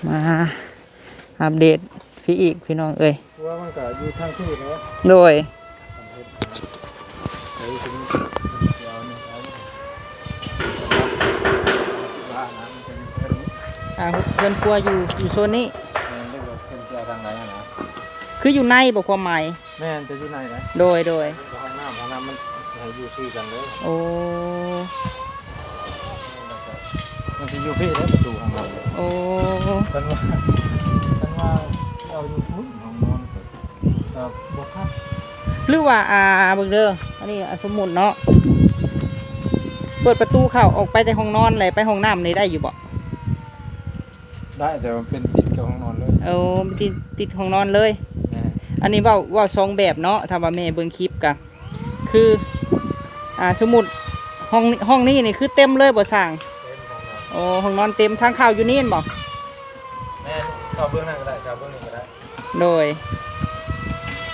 ມາອັບເດດພີ້ອີກ ພີ່ນ້ອງເອີຍ. ວ່າມັນກໍຢູ່ທາງພີ້ແຫຼະ. ໂດຍ. ອ່າ ເຮືອນຄົວຢູ່ ຢູ່ໂຊນນີ້. ແມ່ນ ເພິ່ນຊິເອົາທາງໃດຫັ້ນນະ? ຄືຢູ່ໃນບໍ່ ຄວາມໝາຍ? ແມ່ນ ຈະຢູ່ໃນນະ. ໂດຍ ໂດຍ. ຫ້ອງນ້ຳ ຫ້ອງນ້ຳມັນໃຫ້ຢູ່ຊື່ກັນເລີຍ. ໂອ້ ມັນຊິຢູ່ພີ້ເດ້ ປະຕູຫ້ອງນ້ຳ. ໂອ້ ເພິ່ນວ່າ ເພິ່ນວ່າຊິເອົາຢູ່ພຸ້ນ ຫ້ອງນອນ ກໍບໍ່ຄັກ ຫຼືວ່າ ອ່າ ເບິ່ງເດີ ອັນນີ້ ອ່າ ສົມມຸດເນາະ ເປີດປະຕູເຂົ້າອອກໄປແຕ່ຫ້ອງນອນ ແລະ ໄປຫ້ອງນ້ຳນີ້ໄດ້ຢູ່ບໍ່? ໄດ້ ແຕ່ວ່າເປັນຕິດກັບຫ້ອງນອນເລີຍ. ໂອ້ ຕິດ ຕິດຫ້ອງນອນເລີຍ. ແມ່ນ. ອັນນີ້ເວົ້າ ເວົ້າສອງແບບເນາະ ຖ້າວ່າແມ່ເບິ່ງຄລິບກະ ຄື ອ່າ ສົມມຸດຫ້ອງ ຫ້ອງນີ້ນີ້ຄືເຕັມເລີຍບໍ່ຊ່າງ? ເຕັມຫ້ອງນອນ. ໂອ້ ຫ້ອງນອນເຕັມ ທາງເຂົ້າຢູ່ນີ້ແມ່ນບໍ່? ແມ່ນ ເຂົ້າເບື້ອງນັ້ນກໍໄດ້ ເຂົ້າເບື້ອງນີ້ກໍໄດ້. ໂດຍ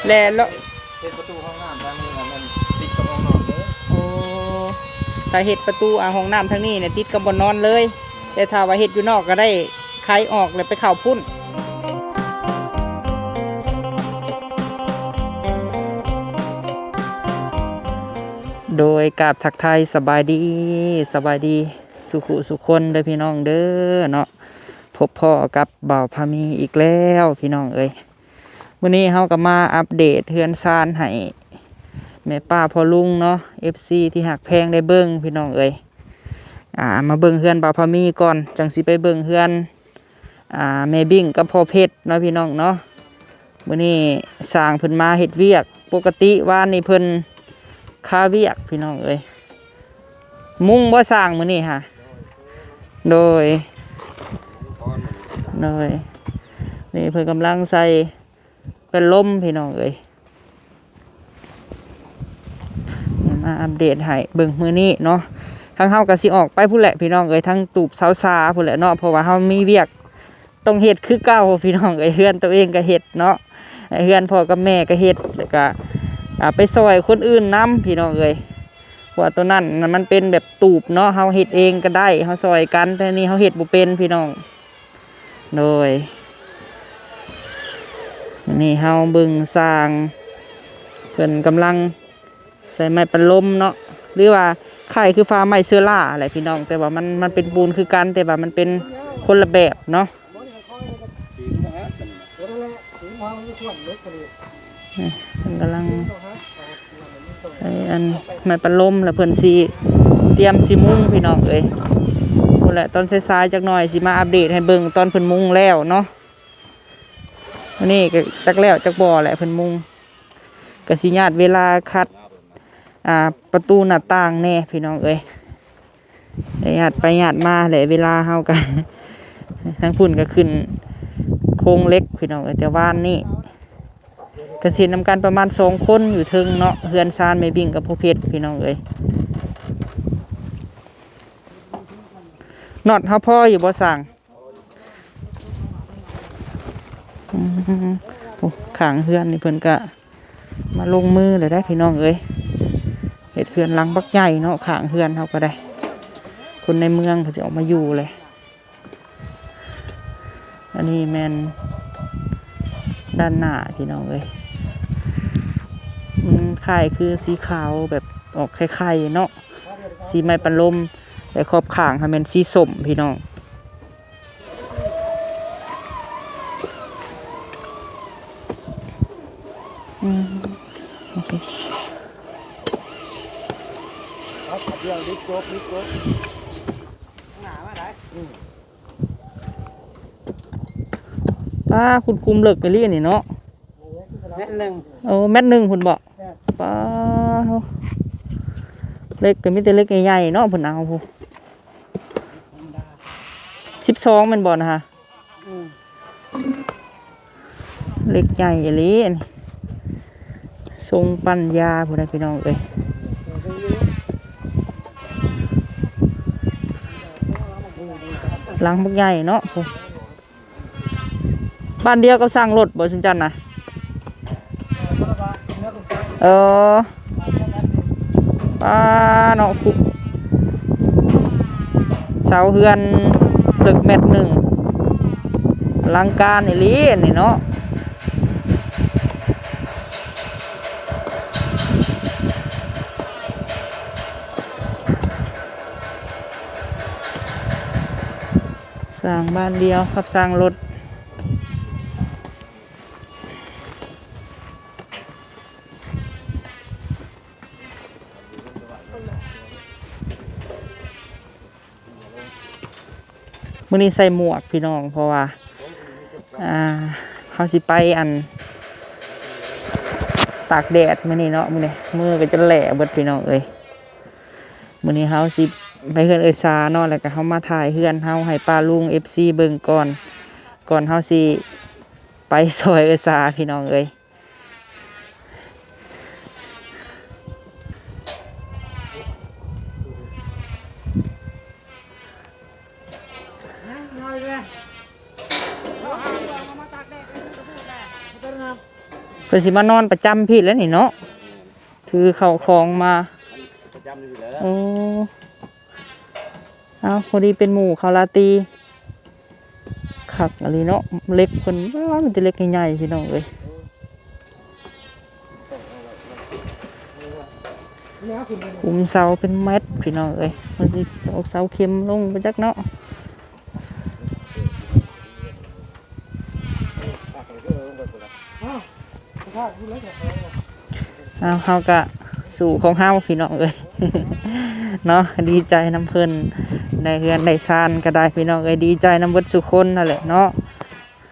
ແລະ ເຮັດປະຕູຫ້ອງນ້ຳທາງນີ້ນະ ແມ່ນຕິດກັບຫ້ອງນອນເດ້. ໂອ້ ຖ້າເຮັດປະຕູ ອ່າ ຫ້ອງນ້ຳທາງນີ້ນະ ຕິດກັບບ່ອນນອນເລີຍ. ແຕ່ຖ້າວ່າເຮັດຢູ່ນອກກໍໄດ້ ໄຂອອກແລ້ວໄປເຂົ້າພຸ້ນ. ໂດຍ ກາບທັກທາຍສະບາຍດີ ສະບາຍດີສູ່ຜູ້ສູ່ຄົນເດີພີ່ນ້ອງເດີເນາະ. ພົບພໍ້ກັບບ່າວພາມີອີກແລ້ວພີ່ນ້ອງເອີຍ. ມື້ນີ້ເຮົາກໍມາອັບເດດເຮືອນຊານໃຫ້ແມ່ປ້າພໍ່ລຸງເນາະ ເອັຟຊີທີ່ຮັກແພງໄດ້ເບິ່ງພີ່ນ້ອງເອີຍ. ອ່າ ມາເບິ່ງເຮືອນບ່າວພາມີກ່ອນ ຈັ່ງຊິໄປເບິ່ງເຮືອນ ອ່າ ແມ່ບິ້ງກັບພໍ່ເພັດເນາະພີ່ນ້ອງເນາະ. ມື້ນີ້ຊ່າງເພິ່ນມາເຮັດວຽກ ປົກກະຕິວານນີ້ເພິ່ນຄາວຽກພີ່ນ້ອງເອີຍ. ມຸງບໍ່ຊ່າງມື້ນີ້ຫະ? ໂດຍ ໂດຍ. ນີ້ເພິ່ນກຳລັງໃສ່ພັດລົມພີ່ນ້ອງເອີຍ. ມາອັບເດດໃຫ້ເບິ່ງມື້ນີ້ເນາະ. ທາງເຮົາກໍຊິອອກໄປພຸ້ນແຫຼະພີ່ນ້ອງເອີຍ ທາງຕູບເສົາສາພຸ້ນແຫຼະເນາະ ເພາະວ່າເຮົາມີວຽກ ຕ້ອງເຮັດຄືເກົ່າພີ່ນ້ອງເອີຍ. ເຮືອນໂຕເອງກໍເຮັດເນາະ ເຮືອນພໍ່ກັບແມ່ກໍເຮັດ ແລ້ວກໍ ອ່າ ໄປຊ່ອຍຄົນອື່ນນຳພີ່ນ້ອງເອີຍ. ເພາະວ່າໂຕນັ້ນນະມັນເປັນແບບຕູບເນາະ ເຮົາເຮັດເອງກໍໄດ້ ເຮົາຊ່ອຍກັນ ແຕ່ນີ້ເຮົາເຮັດບໍ່ເປັນພີ່ນ້ອງ. ໂດຍ ມື້ນີ້ເຮົາເບິ່ງຊ່າງເພິ່ນກຳລັງ ໃສ່ໄມ້ປັນລົມເນາະ ຫຼືວ່າຄ້າຍຄືຝາໄມ້ເຊີລ່າແຫຼະພີ່ນ້ອງ ແຕ່ວ່າມັນ ມັນເປັນປູນຄືກັນ ແຕ່ວ່າມັນເປັນຄົນລະແບບເນາະ. ນີ້ເພິ່ນກຳລັງໃສ່ອັນໄມ້ປັນລົມ ແລ້ວເພິ່ນຊິຕຽມຊິມຸງພີ່ນ້ອງເອີຍ. ພຸ້ນແຫຼະ ຕອນສາຍໆຈັກໜ່ອຍຊິມາອັບເດດໃຫ້ເບິ່ງຕອນເພິ່ນມຸງແລ້ວເນາະ. ມື້ນີ້ກໍຈັກແລ້ວຈັກບໍ່ແຫຼະເພິ່ນມຸງ ກໍຊິຍາດເວລາຂັດ ອ່າ ປະຕູໜ້າຕ່າງແດ່ພີ່ນ້ອງເອີຍ. ຍາດໄປຍາດມາແຫຼະ ເວລາເຮົາກໍ ທາງພຸ້ນກໍຂຶ້ນໂຄງເຫຼັກພີ່ນ້ອງເອີຍ. ແຕ່ວານນີ້ກໍຊິເຮັດນຳກັນປະມານສອງຄົນຢູ່ເທິງເນາະ ເຮືອນຊານແມ່ບິ້ງກັບພໍ່ເພັດພີ່ນ້ອງເອີຍ. ນັອດເຮົາພໍຢູ່ບໍ່ຊ່າງ? ອືມ ໂອ້ ຂ້າງເຮືອນນີ້ເພິ່ນກະມາລົງມືແລ້ວໄດ໋ພີ່ນ້ອງເອີຍ. ເຮັດເຮືອນຫຼັງບັກໃຫຍ່ເນາະ ຂ້າງເຮືອນເຮົາກໍໄດ້ ຄົນໃນເມືອງເຂົາຊິອອກມາຢູ່ແຫຼະ. ອັນນີ້ແມ່ນດ້ານໜ້າພີ່ນ້ອງເອີຍ ມັນຄ້າຍຄືສີຂາວແບບອອກໄຂ່ໆເນາະ ສີໄມ້ປະລົມ ແລະ ຂອບຂ້າງຫັ້ນແມ່ນສີສົ້ມພີ່ນ້ອງ. ອືມ ໂອເຄ ປ້າ ຂຸດຂຸມເລິກອີ່ຫຼີນີ້ເນາະ. ແມັດໜຶ່ງ ໂອ້ ແມັດໜຶ່ງພຸ້ນບໍ? ແມ່ນ ປ້າ ເຫຼັກກໍມີແຕ່ເຫຼັກໃຫຍ່ໆເນາະ ເພິ່ນເອົາພຸ້ນ ສິບສອງແມ່ນບໍ່ນະ? ອືມ ເຫຼັກໃຫຍ່ອີ່ຫຼີ ຊົງປັ້ນຢາພຸ້ນນະພີ່ນ້ອງເອີຍ. ຫຼັງບັກໃຫຍ່ເນາະ ບ້ານດຽວກັບຊ່າງລົດບໍ່ ຊຸມຈັນນະ? ເອີ ປ້າເນາະ ຄຸ ເສົາເຮືອນເລິກແມັດໜຶ່ງ ລັງການອີ່ຫຼີອັນນີ້ເນາະ. ສ້າງບານດຽວກັບສ້າງລົດ. ມື້ນີ້ໃສ່ໝວກພີ່ນ້ອງ ເພາະວ່າ ອ່າ ເຮົາຊິໄປອັນ ຕາກແດດມື້ນີ້ເນາະ ມື້ນີ້ ມືກໍຈົນແຫຼະເບິດພີ່ນ້ອງເອີຍ. ມື້ນີ້ເຮົາຊິໄປເຮືອນເອື້ອຍສາເນາະ ແລ້ວກໍເຮົາມາຖ່າຍເຮືອນເຮົາໃຫ້ປ້າລຸງ ເອັຟຊີ ເບິ່ງກ່ອນ ກ່ອນເຮົາຊິໄປຊ່ອຍເອື້ອຍສາພີ່ນ້ອງເອີຍ. ເພິ່ນຊິມານອນປະຈຳພີ້ແຫຼະນີ້ເນາະ ຖືເຂົ້າຂອງມາ ປະຈຳຢູ່ແລ້ວ. ໂອ້ ເອົາ ພໍດີເປັນໝູ່ເຂົາລາຕີ ຄັກອີ່ຫຼີເນາະ. ເຫຼັກເພິ່ນ ວ້າ ມີແຕ່ເຫຼັກໃຫຍ່ໆ ພີ່ນ້ອງເອີຍ. ຂຸມເສົາເປັນແມັດ ພີ່ນ້ອງເອີຍ. ມັນຊິເອົາເສົາເຂັມລົງໄປຈັກເນາະ. ເອົາ ເຮົາກະສູ້ຂອງເຮົາພີ່ນ້ອງເອີຍ ເນາະ. ດີໃຈນຳເພິ່ນ ໄດ້ເຮືອນໄດ້ຊານກໍໄດ້ພີ່ນ້ອງເອີຍ ດີໃຈນຳເບິດສູ່ຄົນຫັ້ນແຫຼະເນາະ.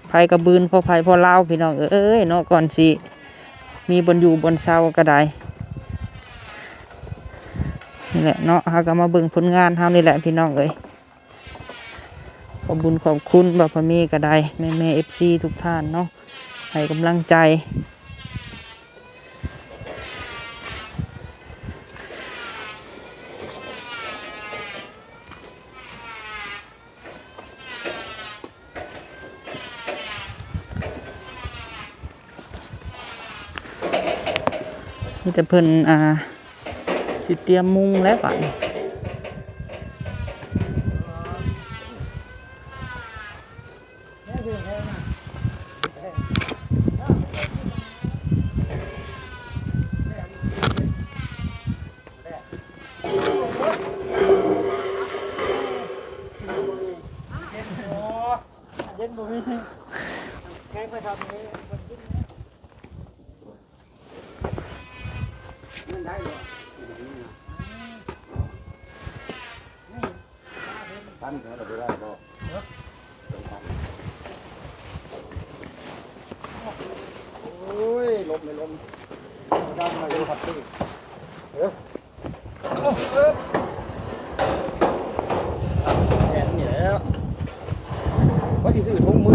ໃຜກໍບືນພໍໃຜພໍລາວພີ່ນ້ອງເອີຍເນາະ ກ່ອນຊິມີບ່ອນຢູ່ບ່ອນເຊົາກໍໄດ້. ນີ້ແຫຼະເນາະ ເຮົາກໍມາເບິ່ງຜົນງານເຮົານີ້ແຫຼະພີ່ນ້ອງເອີຍ. ຂອບບຸນຂອບຄຸນບ່າວພະມີກໍໄດ້ ແມ່ໆ ເອັຟຊີ ທຸກທ່ານເນາະ ໃຫ້ກຳລັງໃຈ. ມີແຕ່ເພິ່ນ ອ່າ ຊິຕຽມມຸງແລ້ວບາດນີ້. ເຢັນບໍ່ມີ ແກງໄປທຳນີ້ ມັນໄດ້ບໍ່? ພັນແລ້ວບໍ່ໄດ້ບໍ່? ໂອ້ຍ ລົມເລີຍ ລົມ ດັງມາຢູ່ ພັດ ເອີ. ແບບນີ້ແຫຼະ ວ່າຊິຊື້ຖົງມື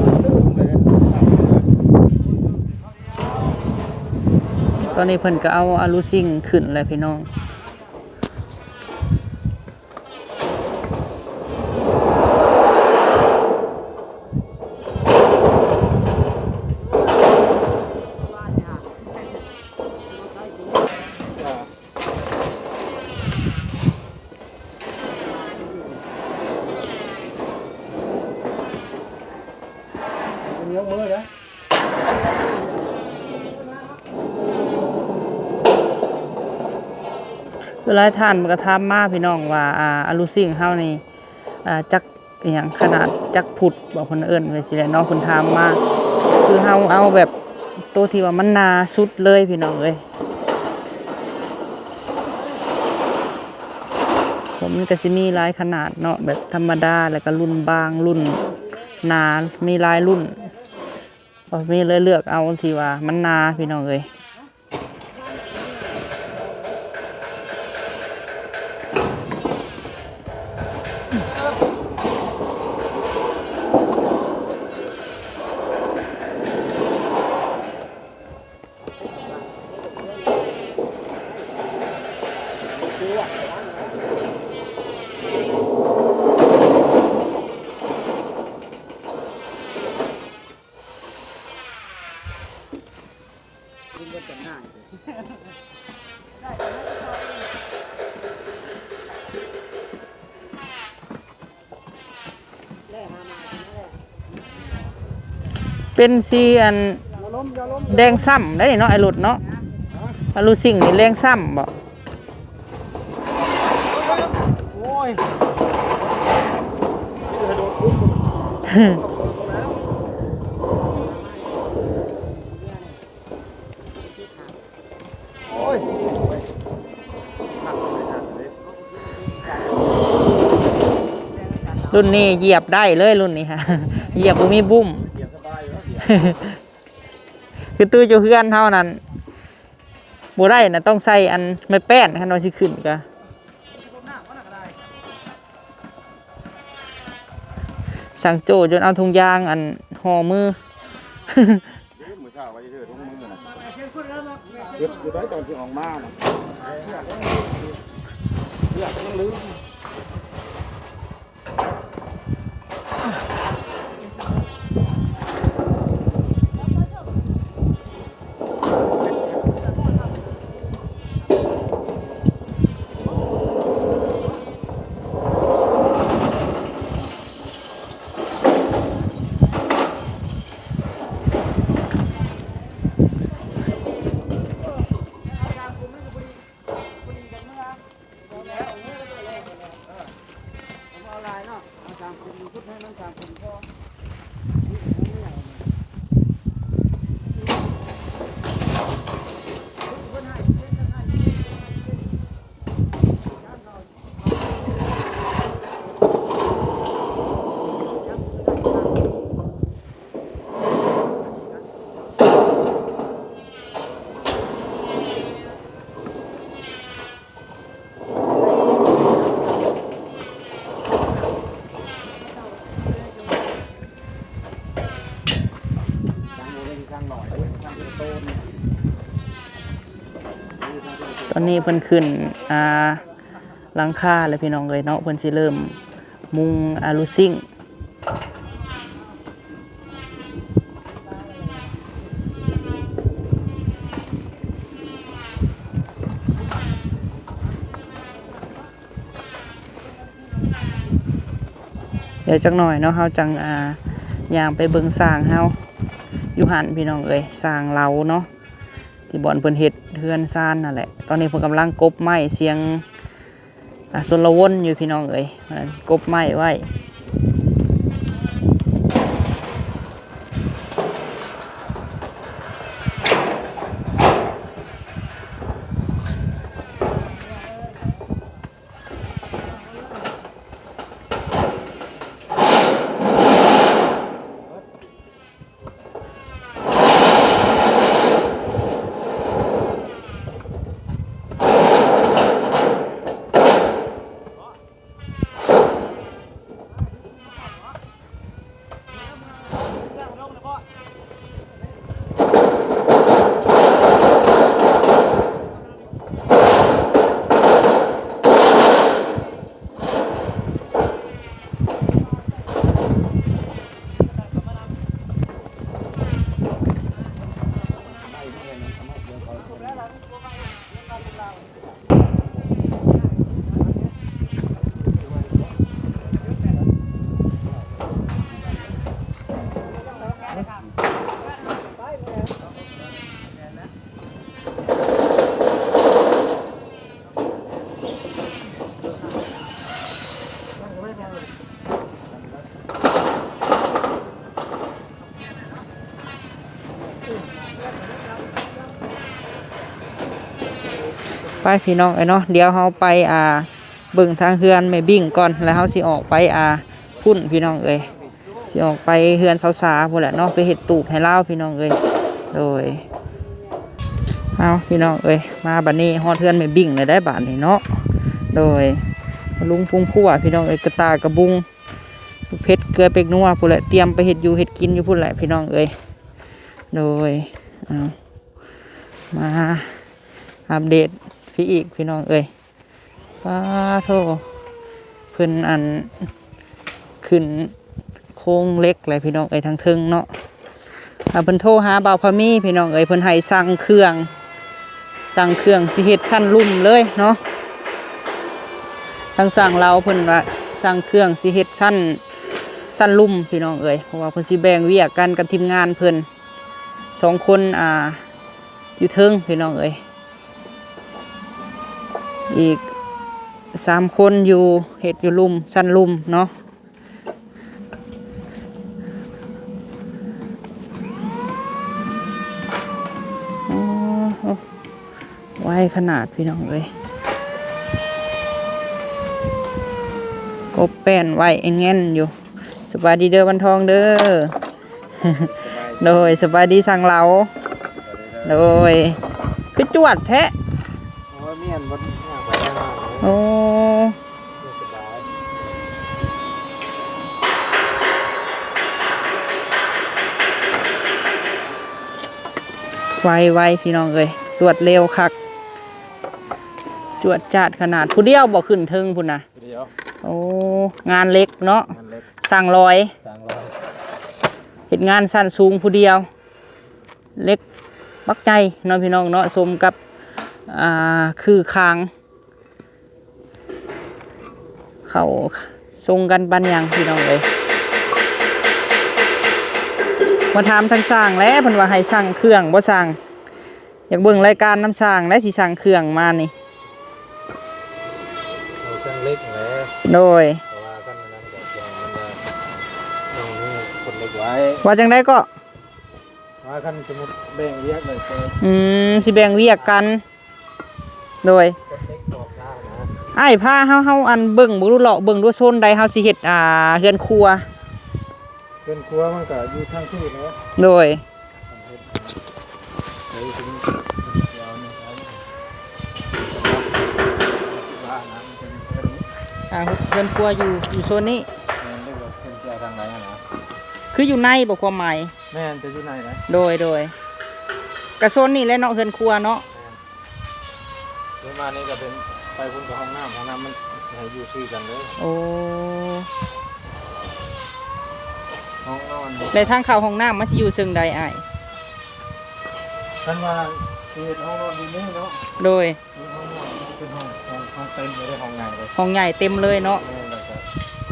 ຕອນນີ້ເພິ່ນກໍເອົາອາລູຊິງຂຶ້ນແລ້ວພີ່ນ້ອງ. ຫຼາຍທ່ານກໍຖາມມາພີ່ນ້ອງວ່າ ອ່າ ອາລູຊິງເຮົານີ້ ອ່າ ຈັກ ອີ່ຫຍັງ ຂະໜາດຈັກຟຸດບໍ ເພິ່ນເອີ້ນໄວ້ຊີ້ແຫຼະເນາະ ເພິ່ນຖາມມາ. ຄືເຮົາເອົາແບບໂຕທີ່ວ່າມັນໜາສຸດເລີຍພີ່ນ້ອງເອີຍ. ມັນກໍຊິມີຫຼາຍຂະໜາດເນາະ ແບບທຳມະດາ ແລ້ວກໍລຸ້ນບາງ ລຸ້ນໜາ ມີຫຼາຍລຸ້ນ. ບໍ່ມີເລີຍ ເລືອກເອົາທີ່ວ່າມັນໜາພີ່ນ້ອງເອີຍ. ເປັນສີອັນແດງຊ້ຳໄດ໋ເນາະ ໄອ້ລົດເນາະ. ອາລູຊິງນີ້ແດງຊ້ຳບໍ? ໂອ້ຍ ລຸ້ນນີ້ຢຽບໄດ້ເລີຍ ລຸ້ນນີ້ ຫາ ຢຽບບໍ່ມີບຸ້ມ ຄືຕູ້ຢູ່ເຮືອນເຮົານັ້ນບໍ່ໄດ້ນະ ຕ້ອງໃສ່ອັນໄມ້ແປ້ນ ຄັນວ່າຊິຂຶ້ນກະ ຊ່າງໂຈ້ຈົນເອົາຖົງຢາງອັນຫໍ່ມື ເດ້ ມື້ເຊົ້າວ່າຊິຖືຖົງມືນະ ເກັບຢູ່ໄດ້ຕອນທີ່ອອກມານະ ເສື້ອຍັງລືມ. ຕອນນີ້ເພິ່ນຂຶ້ນ ອ່າ ຫຼັງຄາແລ້ວພີ່ນ້ອງເອີຍເນາະ ເພິ່ນຊິເລີ່ມມຸງອາລູຊິງ. ດຽວຈັກໜ້ອຍເນາະ ເຮົາຈັ່ງ ອ່າ ຍ່າງໄປເບິ່ງຊ່າງເຮົາຢູ່ຫັ້ນພີ່ນ້ອງເອີຍ ຊ່າງລາວເນາະ ທີ່ບ່ອນເພິ່ນເຮັດເຮືອນຊານນັ້ນແຫຼະ. ຕອນນີ້ເພິ່ນກຳລັງກົບໄມ້ ສຽງ ອ່າ ຊົນລະວົນຢູ່ພີ່ນ້ອງເອີຍ ກົບໄມ້ໄວ້. ໄປພີ່ນ້ອງເອີຍເນາະ ດຽວເຮົາໄປ ອ່າ ເບິ່ງທາງເຮືອນແມ່ບິ້ງກ່ອນ ແລ້ວເຮົາຊິອອກໄປ ອ່າ ພຸ້ນພີ່ນ້ອງເອີຍ. ຊິອອກໄປເຮືອນສາວສາພຸ້ນແຫຼະເນາະ ໄປເຮັດຕູບໃຫ້ລາວພີ່ນ້ອງເອີຍ. ໂດຍ ເອົາພີ່ນ້ອງເອີຍ ມາບັດນີ້ຮອດເຮືອນແມ່ບິ້ງແລ້ວໄດ໋ບັດນີ້ເນາະ. ໂດຍ ລຸງພຸງພົວພີ່ນ້ອງເອີຍ ກະຕ່າກະບຸງ ເຜັດເກືອເປັກນົວພຸ້ນແຫຼະ ຕຽມໄປເຮັດຢູ່ເຮັດກິນຢູ່ພຸ້ນແຫຼະພີ່ນ້ອງເອີຍ. ໂດຍ ເອົາ ມາອັບເດດພີ້ອີກພີ່ນ້ອງເອີຍ. ປາໂທ້ ເພິ່ນອັນ ຂຶ້ນໂຄງເຫຼັກແຫຼະພີ່ນ້ອງເອີຍ ທາງເທິງເນາະ. ອ່າ ເພິ່ນໂທຫາບ່າວພາມີພີ່ນ້ອງເອີຍ ເພິ່ນໃຫ້ສັ່ງເຄື່ອງ ສັ່ງເຄື່ອງຊິເຮັດຊັ້ນລຸ່ມເລີຍເນາະ. ທາງຊ່າງລາວເພິ່ນວ່າສັ່ງເຄື່ອງຊິເຮັດຊັ້ນ ຊັ້ນລຸ່ມພີ່ນ້ອງເອີຍ ເພາະວ່າເພິ່ນຊິແບ່ງວຽກກັນກັບທີມງານເພິ່ນ ສອງຄົນ ອ່າ ຢູ່ເທິງພີ່ນ້ອງເອີຍ ອີກສາມຄົນຢູ່ ເຮັດຢູ່ລຸ່ມ ຊັ້ນລຸ່ມເນາະ. ໂອ້ ໄວຂະໜາດພີ່ນ້ອງເອີຍ ກົບແປ້ນໄວແອງແງ່ນຢູ່. ສະບາຍດີເດີວັນທອງເດີ. ໂດຍ ສະບາຍດີຊ່າງເລົາ. ໂດຍ ຄືຈວດແທ້. ໂອ້ຍ ແມ່ນ ບໍ່ໄດ້ຍ່າງໄປຍ່າງມາເລີຍ. ໂອ້ ສະບາຍ ໄວໆ ພີ່ນ້ອງເອີຍ ລວດເລັວຄັກ ຈວດຈາດຂະໜາດ. ຜູ້ດຽວບໍ່ຂຶ້ນເທິງພຸ້ນນະ? ຜູ້ດຽວ. ໂອ້ ງານເຫຼັກເນາະ ງານເຫຼັກ ຊ່າງລອຍ ຊ່າງລອຍ ເຮັດງານຊັ້ນສູງຜູ້ດຽວ ເຫຼັກບັກໃຫຍ່ເນາະ ພີ່ນ້ອງເນາະ ສົມກັບ ອ່າ ຄືຄາງ ເຂົ້າຊົງກັນປານຫຍັງພີ່ນ້ອງເອີຍ. ມາຖາມທາງຊ່າງແຫຼະ ເພິ່ນວ່າໃຫ້ຊ່າງເຄື່ອງບໍ່ຊ່າງ? ຢາກເບິ່ງລາຍການນຳຊ່າງແຫຼະ ຊິສ້າງເຄື່ອງມານີ້. ເອົາຊ່າງເຫຼັກແຫຼະ. ໂດຍ ເພາະວ່າຄັນນັ້ນກໍຊ່າງມັນໄດ້ ນ້ອງນີ້ຄົນເຫຼັກໄວ້. ວ່າຈັ່ງໃດເກາະ? ວ່າຄັນສົມມຸດແບ່ງວຽກໄດ້ກໍ ອືມ ຊິແບ່ງວຽກກັນ. ໂດຍ ຄົນເຫຼັກອອກຊ້ານະ. ອ້າຍພາເຮົາ ເຮົາອັນເບິ່ງເບິ່ງດູ ເລາະເບິ່ງດູ ໂຊນໃດເຮົາຊິເຮັດ ອ່າ ເຮືອນຄົວ. ເຮືອນຄົວມັນກໍຢູ່ທາງພີ້ແຫຼະ. ໂດຍ ອ່າ ເຮືອນຄົວຢູ່ ຢູ່ໂຊນນີ້. ແມ່ນ ເລີຍວ່າເພິ່ນຈະທາງໃດຫັ້ນນະ ຄືຢູ່ໃນບໍ່ ຄວາມໝາຍ? ແມ່ນ ຈະຢູ່ໃນນະ. ໂດຍ ໂດຍ ກະໂຊນນີ້ແຫຼະເນາະ ເຮືອນຄົວເນາະ. ແມ່ນ ເດີນມານີ້ກໍເປັນ ໄປພຸ້ນກໍຫ້ອງນ້ຳ ຫ້ອງນ້ຳມັນໃຫ້ຢູ່ຊື່ກັນເລີຍ. ໂອ້ ຫ້ອງນອນ ແລະທາງເຂົ້າຫ້ອງນ້ຳມັນຊິຢູ່ເຊິ່ງໃດອ້າຍ? ຄັນວ່າຊິເຮັດຫ້ອງນອນຢູ່ນີ້ເນາະ. ໂດຍ ເປັນຫ້ອງ ຫ້ອງ ຫ້ອງເຕັມເລີຍ ຫ້ອງໃຫຍ່ເລີຍ ຫ້ອງໃຫຍ່ເຕັມເລີຍເນາະ. ແມ່ນ ແລ້ວກໍ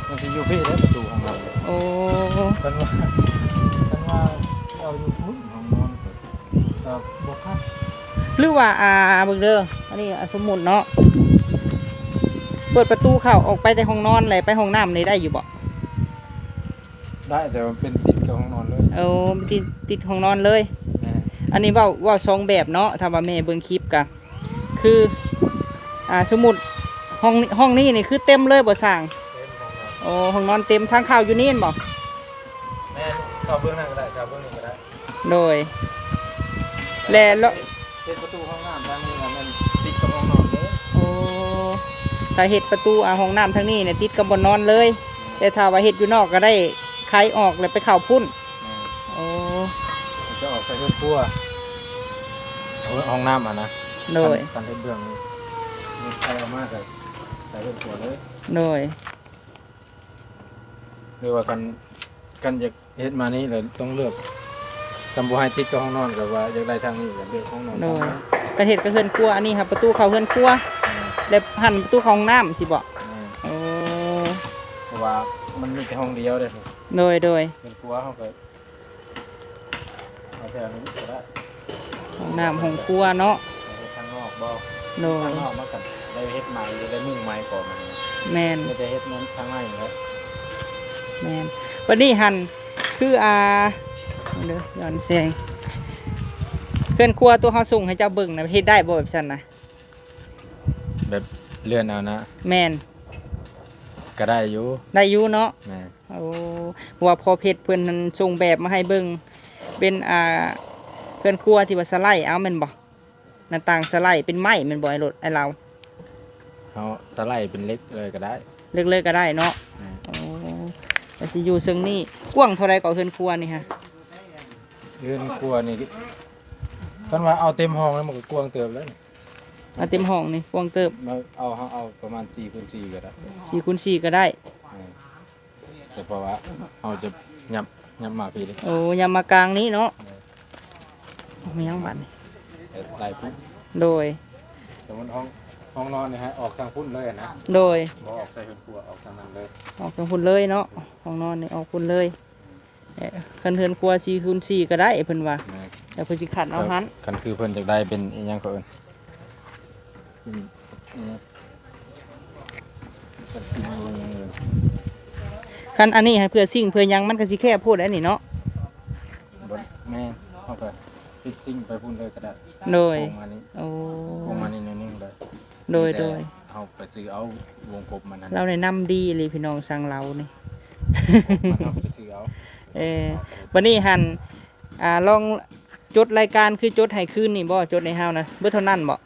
ມັນຊິຢູ່ພີ້ເດ້ ປະຕູຫ້ອງນ້ຳ. ໂອ້ ຄັນວ່າ ຄັນວ່າເອົາຢູ່ພຸ້ນຫ້ອງນອນກໍ ກໍບໍ່ຄັກ ຫຼືວ່າ ອ່າ ເບິ່ງເດີ ອັນນີ້ ອ່າ ສົມມຸດເນາະ ເປີດປະຕູເຂົ້າອອກໄປແຕ່ຫ້ອງນອນ ແລ້ວໄປຫ້ອງນ້ຳນີ້ໄດ້ຢູ່ບໍ່? ໄດ້ ແຕ່ວ່າເປັນຕິດກັບຫ້ອງນອນເລີຍ. ໂອ້ ຕິດ ຕິດຫ້ອງນອນເລີຍ. ແມ່ນ ອັນນີ້ເວົ້າ ເວົ້າສອງແບບເນາະ ຖ້າວ່າແມ່ເບິ່ງຄລິບກະ ຄື ອ່າ ສົມມຸດຫ້ອງ ຫ້ອງນີ້ນີ້ຄືເຕັມເລີຍບໍ່ຊ່າງ? ເຕັມຫ້ອງນອນ. ໂອ້ ຫ້ອງນອນເຕັມ ທາງເຂົ້າຢູ່ນີ້ແມ່ນບໍ່? ແມ່ນ ເຂົ້າເບື້ອງນັ້ນກໍໄດ້ ເຂົ້າເບື້ອງນີ້ກໍໄດ້. ໂດຍ ແລະ ເຮັດປະຕູຫ້ອງນ້ຳທາງນີ້ນະ ແມ່ນຕິດກັບຫ້ອງນອນເດ້. ໂອ້ ຖ້າເຮັດປະຕູ ອ່າ ຫ້ອງນ້ຳທາງນີ້ນະ ຕິດກັບບ່ອນນອນເລີຍ. ແມ່ນ ແຕ່ຖ້າວ່າເຮັດຢູ່ນອກກໍໄດ້ໄຂອອກ ແລ້ວໄປເຂົ້າພຸ້ນ. ແມ່ນ ໂອ້ ຈະອອກໃສ່ເຮືອນຄົວ ຫ້ອງ ຫ້ອງນ້ຳຫັ້ນນະ. ໂດຍ ຄັນ ຄັນເຮັດເບື້ອງນີ້ ນີ້ໄຂອອກມາກໍໃສ່ເຮືອນຄົວເລີຍ. ໂດຍ ຫຼືວ່າຄັນ ຄັນຢາກເຮັດມານີ້ແລ້ວຕ້ອງເລືອກ ຄັນບໍ່ໃຫ້ຕິດກັບຫ້ອງນອນ ກໍວ່າຢາກໄດ້ທາງນີ້ກໍເລືອກຫ້ອງນອນ. ໂດຍ ກະເຮັດກະເຮືອນຄົວ ອັນນີ້ຫາປະຕູເຂົ້າເຮືອນຄົວ. ແມ່ນ ແລ້ວຫັ້ນປະຕູເຂົ້າຫ້ອງນ້ຳຊີ້ບໍ? ແມ່ນ ໂອ້ ເພາະວ່າມັນມີແຕ່ຫ້ອງດຽວເດ້. ໂດຍ ໂດຍ ເຮືອນຄົວເຮົາກໍ ເອົາແຖວນີ້ກໍໄດ້ ຫ້ອງນ້ຳຫ້ອງຄົວເນາະ. ເຮັດທາງນອກບໍ່? ໂດຍ ທາງນອກມັນກໍໄດ້ເຮັດໃໝ່ ໄດ້ມຸງໃໝ່ກ່ອນ. ແມ່ນ ໄດ້ເຮັດທາງໃນແລ້ວ. ແມ່ນ ບັດນີ້ຫັ້ນ ຄື ອ່າ ເດີ ຍ້ອນແສງ ເຮືອນຄົວຕົວເຮົາສົ່ງໃຫ້ເຈົ້າເບິ່ງນະ ເຮັດໄດ້ບໍ່ແບບຊັ້ນນະ? ແບບເລື່ອນເອົານະ? ແມ່ນ ກໍໄດ້ຢູ່ ໄດ້ຢູ່ເນາະ. ແມ່ນ ໂອ້ ເພາະວ່າພໍ່ເພັດເພິ່ນຫັ້ນສົ່ງແບບມາໃຫ້ເບິ່ງ ເປັນ ອ່າ ເຮືອນຄົວທີ່ວ່າສະໄລເອົາແມ່ນບໍ່? ໜ້າຕ່າງສະໄລເປັນໄມ້ແມ່ນບໍ່ ອ້າຍໂລດ ອ້າຍລາວ? ເຮົາສະໄລເປັນເຫຼັກເລີຍກໍໄດ້. ເຫຼັກເລີຍກໍໄດ້ເນາະ. ແມ່ນ ໂອ້ ກໍຊິຢູ່ເຊິ່ງນີ້. ກວ້າງເທົ່າໃດກໍເຮືອນຄົວນີ້ຮະ? ເຮືອນຄົວນີ້ ຄັນວ່າເອົາເຕັມຫ້ອງແລ້ວມັນກໍກວ້າງເຕີບແລ້ວນີ້. ເອົາເຕັມຫ້ອງນີ້ກວ້າງເຕີບ. ມາເອົາ ເຮົາເອົາປະມານສີ່ຄູນສີ່ກໍໄດ້. ສີ່ຄູນສີ່ກໍໄດ້. ແມ່ນ ແຕ່ເພາະວ່າເຮົາຈະຫຍັບ ຫຍັບມາພີ້ເດ້. ໂອ້ ຫຍັບມາກາງນີ້ເນາະ. ແມ່ນ ເອົາມາຫຍັງບັດນີ້? ໄດ້ພຸ້ນ. ໂດຍ ແຕ່ມັນຫ້ອງ ຫ້ອງນອນນີ້ໃຫ້ອອກທາງພຸ້ນເລີຍນະ. ໂດຍ ບໍ່ອອກໃສ່ເຮືອນຄົວ ອອກທາງນັ້ນເລີຍ. ອອກທາງພຸ້ນເລີຍເນາະ. ຫ້ອງນອນນີ້ອອກພຸ້ນເລີຍ. ເອີ ຄັນເຮືອນຄົວສີ່ຄູນສີ່ກໍໄດ້ເພິ່ນວ່າ. ແມ່ນ ແຕ່ເພິ່ນຊິຂັດເອົາຫັ້ນ. ຄັນຄືເພິ່ນຢາກໄດ້ເປັນອີ່ຫຍັງເຂົາເອີ້ນ ເປັນອີ່ຫຍັງ ຄັນອັນນີ້ໃຫ້ເພື່ອຊິງເພື່ອຫຍັງ ມັນກໍຊິແຄບໂພດແຫຼະນີ້ເນາະ. ບໍ່ ແມ່ນ ເຮົາກໍຕິດຊິງໄປພຸ້ນເລີຍກໍໄດ້. ໂດຍ ໂຄ້ງມານີ້. ໂອ້ ໂຄ້ງມານີ້ໜ້ອຍໜຶ່ງເລີຍ. ໂດຍ ມີແຕ່ ໂດຍ ເຮົາໄປຊື້ເອົາວົງກົບມັນຫັ້ນ. ລາວແນະນຳດີອີ່ຫຼີພີ່ນ້ອງ ຊ່າງລາວນີ້ ມັນເຮົາໄປຊື້ເອົາ. ເອີ ບັດນີ້ຫັ້ນ ອ່າ ລອງຈົດລາຍການ ຄືຈົດໃຫ້ຄືນນີ້ບໍ່? ຈົດໃຫ້ເຮົານະ ເບິດເທົ່ານັ້ນບໍ່?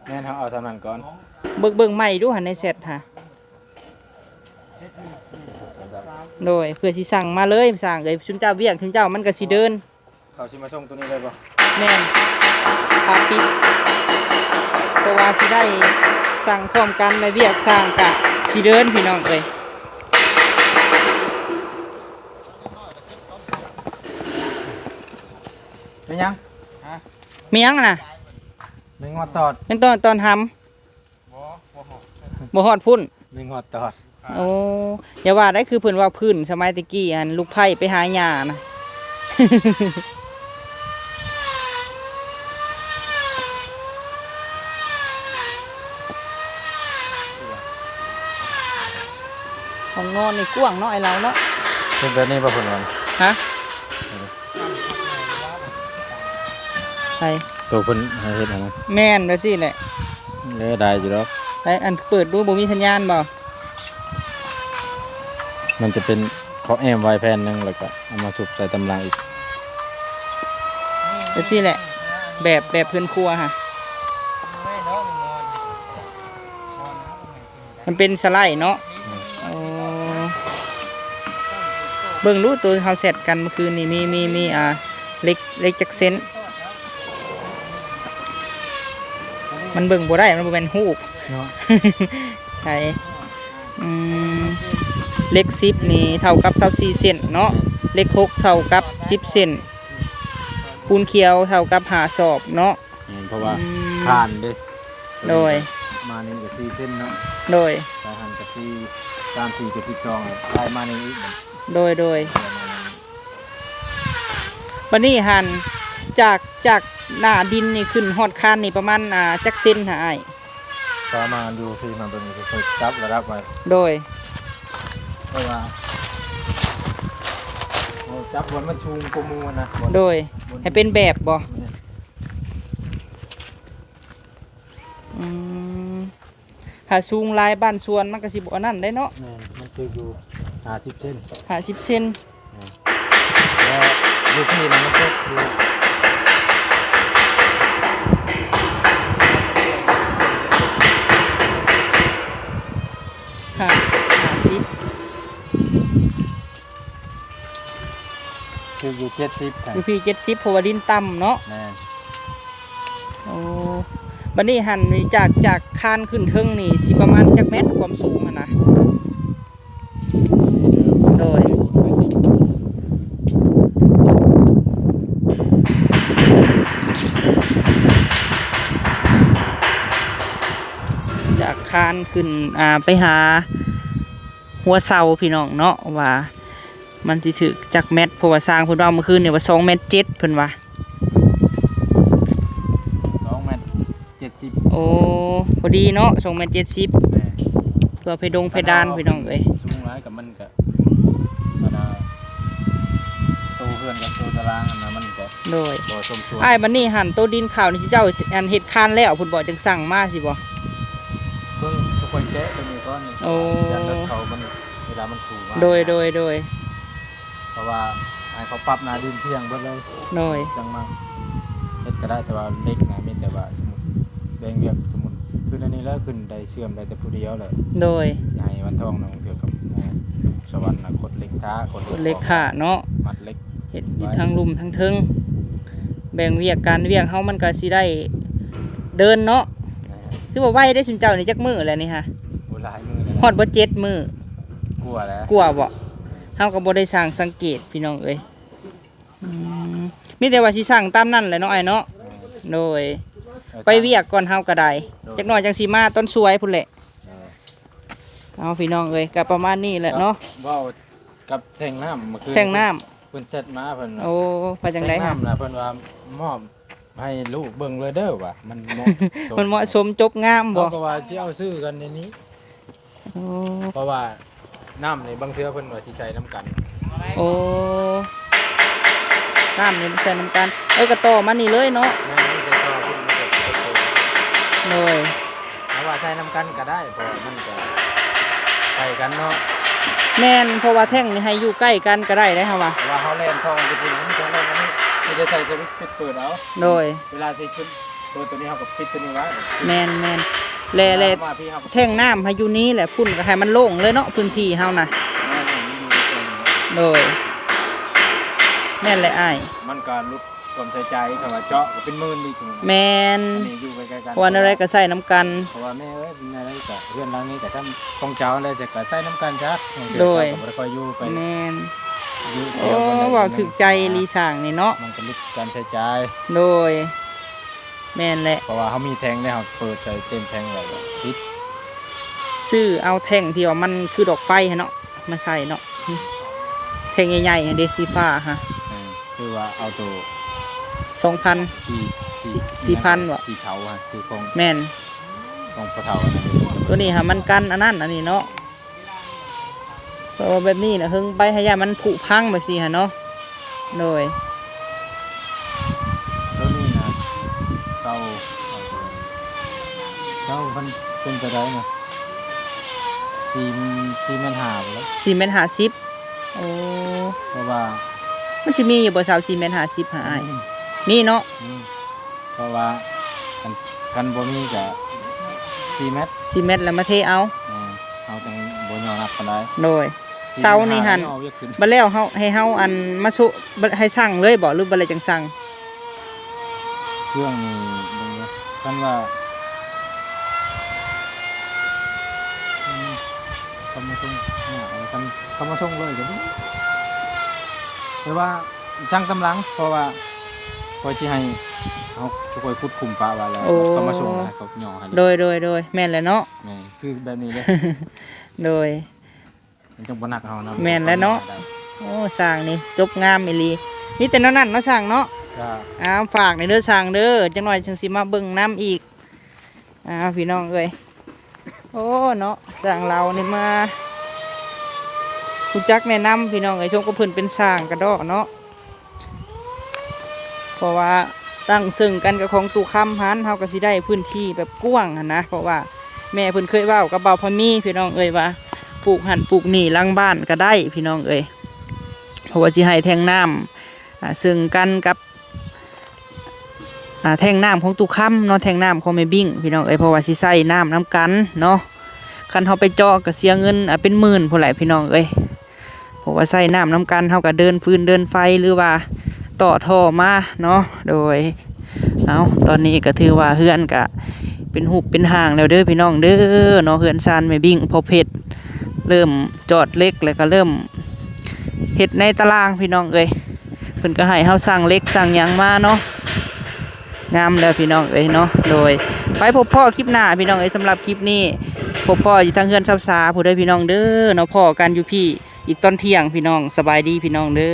ແມ່ນ ເຮົາເອົາສ່ຳນັ້ນກ່ອນ. ເບິ່ງ ເບິ່ງໃໝ່ດູຫັ້ນ ໃນແຊັດຫາ. ໂດຍ ເພື່ອຊິສັ່ງມາເລີຍ ຊ່າງເອີຍ. ຊຸມເຈົ້າວຽກ ຊຸມເຈົ້າມັນກໍຊິເດີນ. ເຂົາຊິມາສົ່ງໂຕນີ້ເລີຍບໍ່? ແມ່ນ ປາປິດ ເພາະວ່າຊິໄດ້ສັ່ງພ້ອມກັນ ແລະ ວຽກຊ່າງກະຊິເດີນ ພີ່ນ້ອງເອີຍ. ແມ່ນຫຍັງ? ຮະ? ແມ່ນຫຍັງນະ? ແມ່ນງອດຕອດ. ແມ່ນຕອນ ຕອນຫຳ. ບໍ່ ບໍ່ຮອດ ບໍ່ຮອດພຸ້ນ. ແມ່ນງອດຕອດ. ໂອ້ ຢ່າວ່າໄດ້ ຄືເພິ່ນເວົ້າພື້ນສະໄໝແຕ່ກີ້ ອັນລູກໃພ້ໄປຫາຫຍ້ານະ. ຫ້ອງນອນນີ້ກວ້າງເນາະ ອ້າຍລາວເນາະ. ເຮັດແບບນີ້ບໍ່ເພິ່ນວ່າ? ຮະ? ໃສ? ໂຕເພິ່ນໃຫ້ເຮັດຫັ້ນນະ. ແມ່ນ ແບບຊີ້ແຫຼະ. ເອີ ໄດ້ຢູ່ດອກ. ໄປ ອັນເປີດດູ ບໍ່ມີສັນຍານບໍ່? ມັນຈະເປັນ ເຂົາແອ້ມໄວ້ແຜ່ນໜຶ່ງ ແລ້ວກໍເອົາມາຊຸບໃສ່ຕາມຫຼັງອີກ. ແບບຊີ້ແຫຼະ ແບບ ແບບເຮືອນຄົວຫະ. ມັນເປັນສະໄລເນາະ. ອືມ ໂອ້ ເບິ່ງດູ ໂຕເຮົາແຊັດກັນມື້ຄືນນີ້ ມີ ມີ ມີ ອ່າ ເຫຼັກ ເຫຼັກຈັກເສັ້ນ? ມັນເບິ່ງບໍ່ໄດ້ ມັນບໍ່ແມ່ນຮູບເນາະ. ໃຊ່ ອືມ ເຫຼັກສິບນີ້ເທົ່າກັບຊາວສີ່ເສັ້ນເນາະ. ເຫຼັກຫົກເທົ່າກັບສິບເສັ້ນ. ປູນຂຽວເທົ່າກັບຫ້າສອບເນາະ. ແມ່ນ ເພາະວ່າ ອືມ ຄານເດ້. ໂດຍ ມານີ້ກໍສີ່ເສັ້ນເນາະ. ໂດຍ ສາຍຫັ້ນກໍສີ່ ສາມສີ່ກໍສິບສອງ ໄລ່ມານີ້ອີກ. ໂດຍ ໂດຍ ປະມານນັ້ນ. ບັດນີ້ຫັ້ນ ຈາກ ຈາກໜ້າດິນນີ້ຂຶ້ນຮອດຄານນີ້ປະມານ ອ່າ ຈັກເຊັນຫາອ້າຍ? ປະມານຢູ່ທີ່ມາເບິ່ງ ຂ້ອຍຈັບລະດັບໄວ້. ໂດຍ ເພາະວ່າ ເຮົາຈັບບ່ອນມັນສູງກວ່າໝູ່ນະ. ໂດຍ ໃຫ້ເປັນແບບບໍ່? ແມ່ນ. ອືມ ຖ້າສູງຫຼາຍບ້ານສວນມັນກໍຊິບໍ່ອັນນັ້ນໄດ໋ເນາະ. ແມ່ນ ມັນຖືກຢູ່ຫ້າສິບເຊັນ. ຫ້າສິບເຊັນ. ແມ່ນ ແລ້ວຢູ່ທີ່ນັ້ນມັນຕົກຢູ່ ຫ້າ ຫ້າສິບ ຖືກຢູ່ເຈັດສິບ ຢູ່ພີ້ເຈັດສິບ ເພາະວ່າດິນຕ່ຳເນາະ. ແມ່ນ. ໂອ້ ບັດນີ້ຫັ້ນ ຈາກ ຈາກຄານຂຶ້ນເທິງນີ້ຊິປະມານຈັກແມັດ ຄວາມສູງຫັ້ນນະ? ໂດຍ ຈາກຄານຂຶ້ນ ອ່າ ໄປຫາ ຫົວເສົາພີ່ນ້ອງເນາະ ວ່າມັນຊິຖືກຈັກແມັດ ເພາະວ່າຊ່າງເພິ່ນເວົ້າມື້ຄືນນີ້ວ່າສອງແມັດເຈັດ ເພິ່ນວ່າ ສອງແມັດເຈັດສິບ. ໂອ້ ພໍດີເນາະ ສອງແມັດເຈັດສິບ. ແມ່ນ. ເພື່ອເພດົງເພດານພີ່ນ້ອງເອີຍ ສູງຫຼາຍກໍມັນກໍ ບັນດາໂຕເຮືອນກັບໂຕຕາລາງຫັ້ນນະ ມັນກໍ ໂດຍ ບໍ່ສົມສ່ວນ. ອ້າຍ ບັດນີ້ຫັ້ນ ໂຕດິນຂາວນີ້ເຈົ້າ ອັນ ເຮັດຄານແລ້ວພຸ້ນບໍ່ ຈັ່ງສັ່ງມາຊິບໍ່? ເບິ່ງ ຂ້ອຍແກະຕົວນີ້ກ່ອນ. ໂອ້ ຢ້ານລົດເຂົາມັນ ເວລາມັນຖືມາ. ໂດຍ ໂດຍ ໂດຍ. ເພາະວ່າໃຫ້ເຂົາປັບໜ້າດິນທ່ຽງເບິດເລີຍ. ໂດຍ. ຈັ່ງມາເຮັດກໍໄດ້ ແຕ່ວ່າເຫຼັກນະ ມີແຕ່ວ່າສົມມຸດແບ່ງວຽກ ສົມມຸດຂຶ້ນອັນນີ້ແລ້ວ ຂຶ້ນໄດ້ເຊື່ອມໄດ້ແຕ່ຜູ້ດຽວແຫຼະ. ໂດຍ. ຊິໃຫ້ວັນທອງນະ ເທື່ອກັບສະຫວັນນະ ຂົດເຫຼັກທ້າ ຂົດເຫຼັກ ຂົດເຫຼັກທ້າເນາະ ມັດເຫຼັກ ເຮັດຢູ່ທາງລຸ່ມທາງເທິງ ແບ່ງວຽກ ການວຽກເຮົາມັນກໍຊິໄດ້ເດີນເນາະ. ແມ່ນ. ຖືວ່າໄວເດ້ຊຸມເຈົ້ານີ້ ຈັກມື້ແລ້ວນີ້ຫະ? ໂອ້ ຫຼາຍມື້ແລ້ວ ຮອດບໍ່ ເຈັດມື້ ກວ່າແລ້ວ ກວ່າບໍ່? ເຮົາກໍບໍ່ໄດ້ຊ່າງສັງເກດພີ່ນ້ອງເອີຍ. ອືມ ມີແຕ່ວ່າຊິສ້າງຕາມນັ້ນແຫຼະເນາະ ອ້າຍເນາະ. ແມ່ນ. ໂດຍ. ເອີ ໄປວຽກກ່ອນເຮົາກໍໄດ້ ໂດຍ ຈັກໜ້ອຍຈັ່ງຊິມາຕອນສວຍພຸ້ນແຫຼະ. ເອີ ເອົາ ພີ່ນ້ອງເອີຍ ກໍປະມານນີ້ແຫຼະເນາະ. ເວົ້າກັບແທ່ງນ້ຳເມື່ອຄືນ ແທ່ງນ້ຳ ເພິ່ນແຊັດມາ ເພິ່ນວ່າ ໂອ້ ວ່າຈັ່ງໃດ ແທ່ງນ້ຳນະ ເພິ່ນວ່າມອບໃຫ້ລູກເບິ່ງເລີຍເດີວ່າ ມັນເໝາະສົມ ມັນເໝາະສົມຈົບງາມບໍ່? ເຂົາກໍວ່າຊິເອົາຊື້ກັນໃນນີ້. ໂອ້ ເພາະວ່ານ້ຳນີ້ບາງເທື່ອເພິ່ນວ່າຊິໃສ່ນຳກັນ. ໂອ້ ນ້ຳນີ້ມັນໃສ່ນຳກັນ ເອີ ກໍຕໍ່ມານີ້ເລີຍເນາະ. ແມ່ນ ມັນຈະຕໍ່ຂຶ້ນ ມັນຈະ ໂດຍ ເຮົາວ່າໃສ່ນຳກັນກໍໄດ້ ເພາະວ່າມັນກໍໃກ້ກັນເນາະ. ແມ່ນ ເພາະວ່າແທ່ງນີ້ໃຫ້ຢູ່ໃກ້ກັນກໍໄດ້ເດ້ ເຮົາວ່າ ເພາະວ່າເຮົາແລ່ນທ່ອງຢູ່ພຸ້ນ ມັນຈະແລ່ນອັນນີ້ ມີແຕ່ໃສ່ສະວິດປິດເປີດເອົາ. ໂດຍ ເວລາຊິຂຶ້ນ ໂຕ ໂຕນີ້ເຮົາກໍປິດໂຕນີ້ໄວ້. ແມ່ນໆ ແລະ ແລະ ເວລາເຮົາມາພີ້ເຮົາກໍ ແທ່ງນ້ຳໃຫ້ຢູ່ນີ້ແຫຼະ ພຸ້ນກໍໃຫ້ມັນໂລ່ງເລີຍເນາະ ພື້ນທີ່ເຮົານະ. ແມ່ນໆ ມັນຢູ່ໃນໂຕນີ້ແຫຼະ. ໂດຍ ແມ່ນແຫຼະອ້າຍ ມັນກໍຫຼຸດຄວາມໃຊ້ຈ່າຍ ຄັນວ່າເຈາະກໍເປັນໝື່ນອີກ. ແມ່ນ ອັນນີ້ຢູ່ໃກ້ໆກັນ ວ່າແນວໃດກໍໃຊ້ນຳກັນ ເພາະວ່າແມ່ເອີຍ ແນວໃດກໍເຮືອນຫຼັງນີ້ກໍທຳຂອງເຈົ້າແຫຼະ ຈະກໍໃຊ້ນຳກັນຊະ. ໂດຍ ເຈົ້າກໍບໍ່ໄດ້ຄ່ອຍຢູ່ໄປ ແມ່ນ ຢູ່ ໂອ້ ເວົ້າຖືກໃຈອີ່ຫຼີຊ່າງນີ້ເນາະ ມັນກໍຫຼຸດການໃຊ້ຈ່າຍ. ໂດຍ ແມ່ນແຫຼະ ເພາະວ່າເຮົາມີແທ່ງແລ້ວ ເຮົາເປີດໃສ່ເຕັມແທ່ງໄວ້ກໍຕິດ. ຊື້ເອົາແທ່ງທີ່ວ່າມັນຄືດອກໄຟຫັ້ນເນາະ ມາໃສ່ເນາະ ແທ່ງໃຫຍ່ໆຫັ້ນເດ້ ສີຟ້າຫະ. ເອີ ຄືວ່າເອົາໂຕ ສອງພັນ ສີ່ ສີ່ ສີ່ພັນບໍ່? ສີເທົາຫະ ຄືຂອງ ແມ່ນ ຂອງພໍ່ເຖົ້າຫັ້ນນະ. ໂຕນີ້ຫະມັນກັນອັນນັ້ນອັນນີ້ເນາະ. ເພາະວ່າແບບນີ້ນະ ເຫິງໄປຫາຢ້ານມັນຜຸພັງແບບຊີ້ຫັ້ນເນາະ. ໂດຍ ໂຕນີ້ນະ ເກົ່າ ເກົ່າມັນເປັນເທົ່າໃດນະ? ສີ່ ສີ່ແມັດຫ້າພຸ້ນແຫຼະ ສີ່ແມັດຫ້າສິບ. ໂອ້ ເພາະວ່າ ມັນຊິມີຢູ່ບໍ່ ຊາວສີ່ແມັດຫ້າສິບຫາອ້າຍ? ອືມ ມີເນາະ. ອືມ ເພາະວ່າຄັນ ຄັນບໍ່ມີກໍສີ່ແມັດ ສີ່ແມັດແລ້ວມາເທເອົາ. ແມ່ນ ເຮົາຈັ່ງບໍ່ຍໍ້ໜັກປານໃດ. ໂດຍ ເສົານີ້ຫັ້ນ ເຮົາຢາກຂຶ້ນ ບັດແລ້ວເຮົາ ໃຫ້ເຮົາອັນມາໂຊະ ບັດໃຫ້ສັ່ງເລີຍບໍ່ ຫຼືບັດແລ້ວຈັ່ງສັ່ງ? ເຄື່ອງນີ້ເບິ່ງເດີ ຄັນວ່າ ເຂົາມາສົ່ງ ເຂົາມາສົ່ງເລີຍກໍໄດ້ ແຕ່ວ່າ ຊ່າງກຳລັງ ເພາະວ່າຂ້ອຍຊິໃຫ້ເຮົາ ຂ້ອຍຂຸດຂຸມປະໄວ້ແລ້ວ ໂອ້ ເຂົາມາສົ່ງແລ້ວ ເຂົາຫຍໍ້ໃຫ້ເລີຍ. ໂດຍ ໂດຍ ໂດຍ ແມ່ນແຫຼະເນາະ. ແມ່ນ ຄືແບບນີ້ເດ້ ໂດຍ ມັນຈັ່ງບໍ່ໜັກເຮົານຳ. ແມ່ນແຫຼະເນາະ. ໂອ້ ຊ່າງນີ້ຈົບງາມອີ່ຫຼີ ມີແຕ່ແນວນັ້ນເນາະຊ່າງເນາະ. ຈ້າ ອ້າວ ຝາກແດ່ເດີຊ່າງເດີ ຈັກໜ້ອຍຈັ່ງຊິມາເບິ່ງນຳອີກ. ອ້າວ ພີ່ນ້ອງເອີຍ ໂອ້ ເນາະ ຊ່າງລາວນີ້ມາຮູ້ຈັກແນະນຳ ພີ່ນ້ອງເອີຍ ສົມກັບເພິ່ນເປັນຊ່າງກະເດາະເນາະ ເພາະວ່າຕັ້ງເຊິ່ງກັນກັບຂອງຕູ້ຄຳຫັ້ນ ເຮົາກໍຊິໄດ້ພື້ນທີ່ແບບກວ້າງຫັ້ນນະ ເພາະວ່າແມ່ເພິ່ນເຄີຍເວົ້າກັບບ່າວພາມີ ພີ່ນ້ອງເອີຍ ວ່າປູກຫັ້ນປູກນີ້ຫຼັງບ້ານກໍໄດ້ ພີ່ນ້ອງເອີຍ ເພາະວ່າຊິໃຫ້ແທ່ງນ້ຳ ອ່າ ເຊິ່ງກັນກັບ ອ່າ ແທ່ງນ້ຳຂອງຕູ້ຄຳເນາະ ແທ່ງນ້ຳຂອງແມ່ບິ້ງ ພີ່ນ້ອງເອີຍ ເພາະວ່າຊິໃຊ້ນ້ຳນຳກັນເນາະ. ຄັນເຮົາໄປເຈາະກໍເສຍເງິນ ອ່າ ເປັນໝື່ນພຸ້ນແຫຼະ ພີ່ນ້ອງເອີຍ ເພາະວ່າໃຊ້ນ້ຳນຳກັນ ເຮົາກໍເດີນຟືນເດີນໄຟ ຫຼືວ່າຕໍ່ທໍ່ມາເນາະ. ໂດຍ ເອົາ ຕອນນີ້ກໍຖືວ່າເຮືອນກໍເປັນຮູບເປັນຮ່າງແລ້ວເດີ ພີ່ນ້ອງເດີເນາະ ເຮືອນຊານແມ່ບິ້ງພໍ່ເພັດ ເລີ່ມຈອດເຫຼັກ ແລ້ວກໍເລີ່ມເຮັດໃນຕາລ່າງ ພີ່ນ້ອງເອີຍ. ເພິ່ນກໍໃຫ້ເຮົາສັ່ງເຫຼັກສັ່ງຫຍັງມາເນາະ ງາມແລ້ວພີ່ນ້ອງເອີຍເນາະ. ໂດຍ ໄປພົບພໍ້ຄລິບໜ້າພີ່ນ້ອງເອີຍ ສຳລັບຄລິບນີ້ ພົບພໍ້ຢູ່ທາງເຮືອນຊາວສາຜູ້ໃດພີ່ນ້ອງເດີເນາະ ພໍ້ກັນຢູ່ພີ້ອີກຕອນທ່ຽງພີ່ນ້ອງ. ສະບາຍດີພີ່ນ້ອງເດີ.